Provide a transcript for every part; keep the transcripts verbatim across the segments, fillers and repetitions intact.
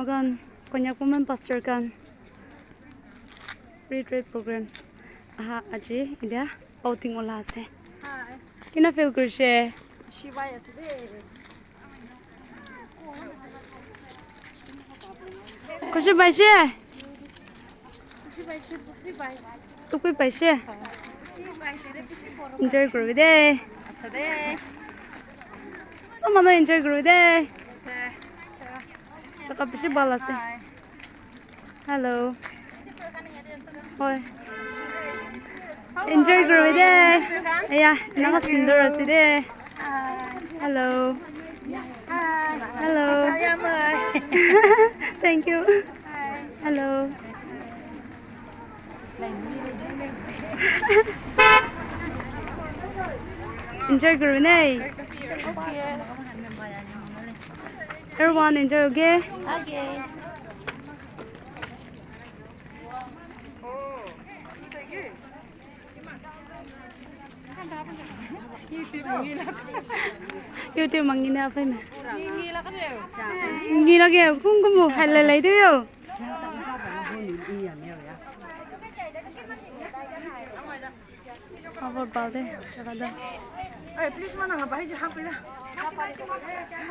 Moikhan Konyak women pastor khan retreat program aha aji etia outing ola ase. Kina feel kurishe? Shibai ase de. Khushi paishe? Khushi paishe, dukh bi paishe. Dukh bi paishe? Enjoy kuribi de. Acha de. Sob manu enjoy kuribi de. Acha. Jaga bishi bhal ase. Hello. Hoi. Enjoy kuribi de. Eya, enaka sundor ase de. Hello. Hello. Thank you. Hello. Enjoy kuribi ne? Everyone enjoy, okay? Okay. YouTube mangi na apa na? Ngi lagi ya, kung kumu halal itu yo. Abar balde, jaga da. Ay, please, mana nga bahai jaham pida.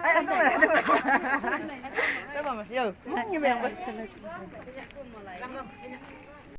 Ay, ato ba, ato ba. Ato ba, yo, mung ni me. Chala, chala.